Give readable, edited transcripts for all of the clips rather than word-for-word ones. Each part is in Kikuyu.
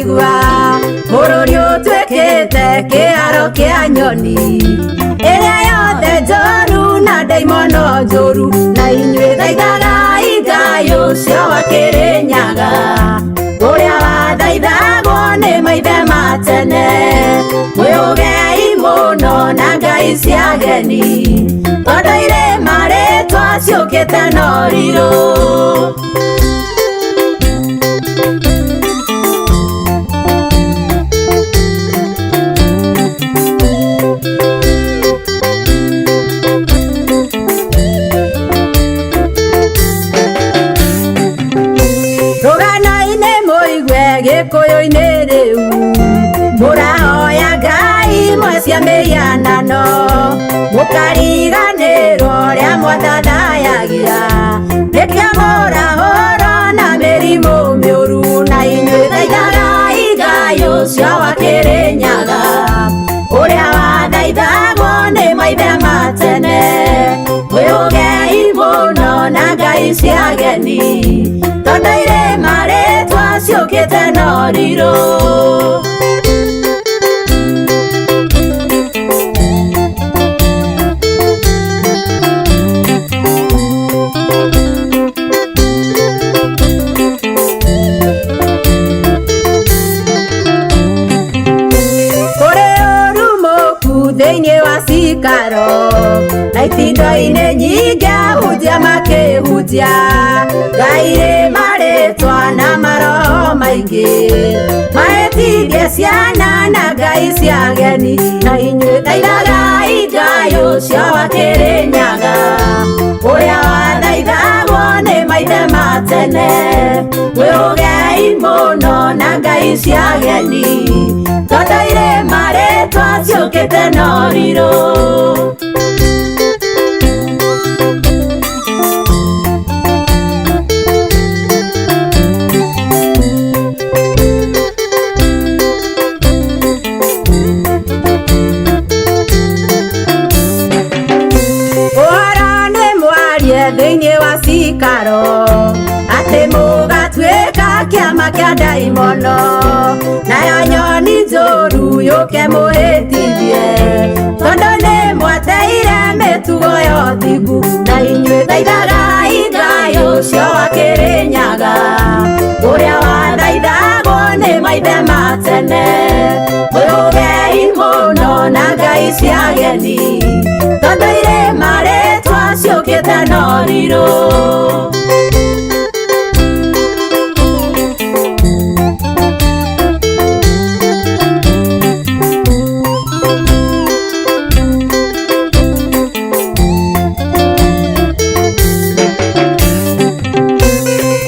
Mũraigua bũrũri ũtuĩkĩte kĩharo kĩa nyoni ĩrĩa yothe njoru na ndaimono njũru na inyuĩ thaithagai Ngai ũcio wa Kĩrĩnyaga ũrĩa wathaithagwo nĩ maithe ma tene mwĩũgei mũno na ngai cia ageni tondũ irĩ marĩtwa ciũkĩte na ũrirũ. Rũgano-inĩ mũigue Gĩkũyũ-inĩ rĩu mũrahoya Ngai imwe cia mĩhianano mũkariganĩrwo ũrĩa mwathathayagia nĩkĩo mũrahũrwo na mĩrimũ mĩũru na inyuĩ thaithagai Ngai ũcio wa Kĩrĩnyaga ũrĩa wathaithagwo nĩ maithe ma tene mwĩũgei mũno na ngai cia ageni tondũ irĩ marĩtwa ciũkĩte na ũrirũ. Kũrĩ ũru mũku thĩinĩ wa cikaro na itindo-inĩ nyingĩ ahunjia makĩhunjia Ngai rĩ marĩtwa na maroho maingĩ mahĩtithie ciana na ngai cia ageni na inyuĩ thaithagai Ngai ũcio wa Kĩrĩnyaga ũrĩa wathaithagwo nĩ maithe ma tene mwĩũgei mũno na ngai cia ageni tondũ irĩ marĩtwa ciũkĩte na ũrirũ. Ũhoro nĩ mwarie thĩinĩ wa cikaro atĩ mũgatuĩka kĩama kĩa ndaimono nayo nyoni njũru yũke mũhĩtithie tondũ nĩ mwateire mĩtugo ya ũthingu na inyuĩ thaithagai Ngai ũcio wa Kĩrĩnyaga ũrĩa wathaithagwo nĩ maithe ma tene mwĩũgei mũno na ngai cia ageni tondũ irĩ marĩtwa ciũkĩte na ũrirũ.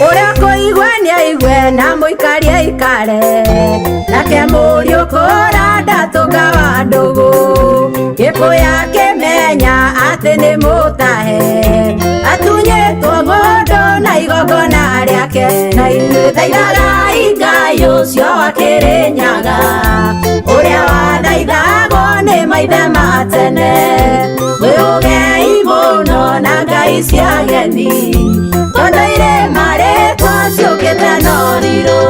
Ũrĩa kũigua nĩaigue na mũikari aikare nake mũriũ kũra ndatũka wa ndũgũ Gĩkũyũ akĩmenya atĩ nĩ mũtahe atunyĩtwo ng'ũndũ na igongona rĩake na inyuĩ thaithagai Ngai ũcio wa Kĩrĩnyaga ũrĩa wathaithagwo nĩ maithe ma tene mwĩũgei mũno na ngai cia ageni tondũ irĩ marĩtwa ciũkĩte na ũrirũ.